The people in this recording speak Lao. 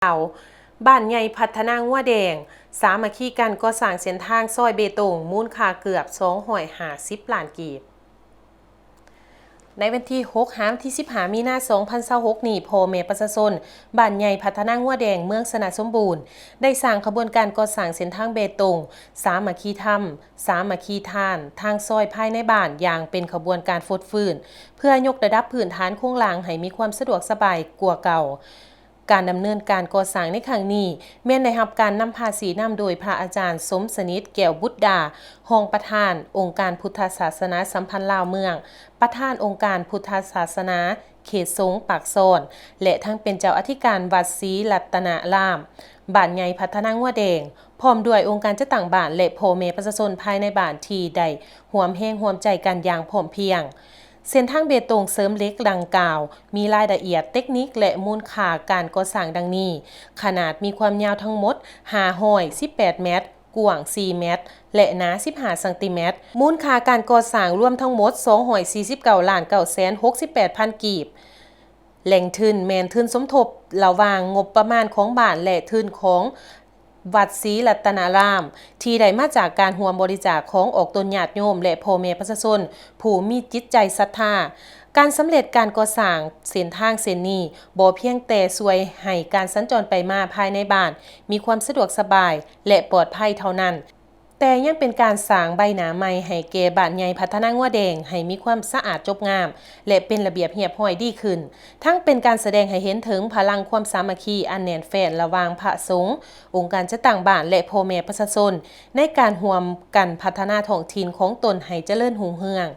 າວ ບ້ານໃຫຍ່ພັດທະນາງົວແດງ ສາມັກຄີກັນກໍ່ສ້າງເສັ້ນທາງຊອຍເບຕົງ ມູນຄ່າເກືອບສອງຮ້ອຍຫ້າສິບລ້ານກີບ. ໃນວັນທີຫົກຫາວັນທີສິບຫ້າມີນາສອງພັນຊາວຫົກນີ້, ພໍ່ແມ່ປະຊາຊົນບ້ານໃຫຍ່ພັດທະນາງົວແດງ ເມືອງຊະນະສົມບູນ ໄດ້ສ້າງຂະບວນການກໍ່ສ້າງເສັ້ນທາງເບຕົງ ສາມັກຄີທຳ ສາມັກຄີທານ ທາງຊອຍພາຍໃນບ້ານຢ່າງເປັນຂະບວນການຟົດຟື້ນ ເພື່ອຍົກລະດັບພື້ນຖານໂຄງລ່າງໃຫ້ມີຄວາມສະດວກສະບາຍກວ່າເກົ່າ. ການດຳເນີນການກໍ່ສ້າງໃນຄັ້ງນີ້ ແມ່ນໄດ້ຮັບການນຳພາຊີ້ນຳໂດຍພະອາຈານ ສົມສະໜິດ ແກ້ວບຸດດາ ຮອງປະທານອົງການພຸດທະສາສະໜາສຳພັນລາວເມືອງ, ປະທານອົງການພຸດທະສາສະໜາເຂດສົງປາກຊ່ອນ ແລະ ທັງເປັນເຈົ້າອະທິການວັດສີລັດຕະນາລາມ ບ້ານໃຫຍ່ພັດທະນາງົວແດງ, ພ້ອມດ້ວຍອົງການຈັດຕັ້ງບ້ານ ແລະ ພໍ່ແມ່ປະຊາຊົນພາຍໃນບ້ານທີ່ໄດ້ຮ່ວມແຮງຮ່ວມໃຈກັນຢ່າງພ້ອມພຽງ. ເສັ້ນທາງເບຕົງເສີມເຫຼັກດັ່ງກ່າວ ມີລາຍລະອຽດເຕັກນິກ ແລະ ມູນຄ່າການກໍ່ສ້າງດັ່ງນີ້: ຂະໜາດມີຄວາມຍາວທັງໝົດຫ້າຮ້ອຍສິບແປດແມັດ, ກວ້າງສີ່ແມັດ ແລະ ໜາສິບຫ້າຊັງຕີແມັດ. ມູນຄ່າການກໍ່ສ້າງລວມທັງໝົດສອງຮ້ອຍສີ່ສິບເກົ້າລ້ານເກົ້າແສນຫົກສິບແປດພັນກີບ. ແຫຼ່ງທຶນແມ່ນທຶນສົມທົບລະຫວ່າງງົບປະມານຂອງບ້ານ ແລະ ທຶນຂອງ ວັດສີລັດຕະນາລາມ ທີ່ໄດ້ມາຈາກການຮ່ວມບໍລິຈາກຂອງອອກຕົນຍາດໂຍມ ແລະ ພໍ່ແມ່ປະຊາຊົນຜູ້ມີຈິດໃຈສັດທາ. ການສຳເລັດການກໍ່ສ້າງເສັ້ນທາງເສັ້ນນີ້ ບໍ່ພຽງແຕ່ຊ່ວຍໃຫ້ການສັນຈອນໄປມາພາຍໃນບ້ານມີຄວາມສະດວກສະບາຍ ແລະ ປອດໄພເທົ່ານັ້ນ, ແຕ່ຍັງເປັນການສ້າງໃບໜ້າໃໝ່ໃຫ້ແກ່ບ້ານໃຫຍ່ພັດທະນາງົວແດງ ໃຫ້ມີຄວາມສະອາດຈົບງາມ ແລະ ເປັນລະບຽບຮຽບຮ້ອຍດີຂຶ້ນ. ທັງເປັນການສະແດງໃຫ້ເຫັນເຖິງພະລັງຄວາມສາມັກຄີອັນແໜ້ນແຟ້ນລະຫວ່າງພະສົງ, ອົງການຈັດຕັ້ງບ້ານ ແລະ ພໍ່ແມ່ປະຊາຊົນ ໃນການຮ່ວມກັນພັດທະນາທ້ອງຖິ່ນຂອງຕົນໃຫ້ຈະເລີນຮຸ່ງເຮືອງ.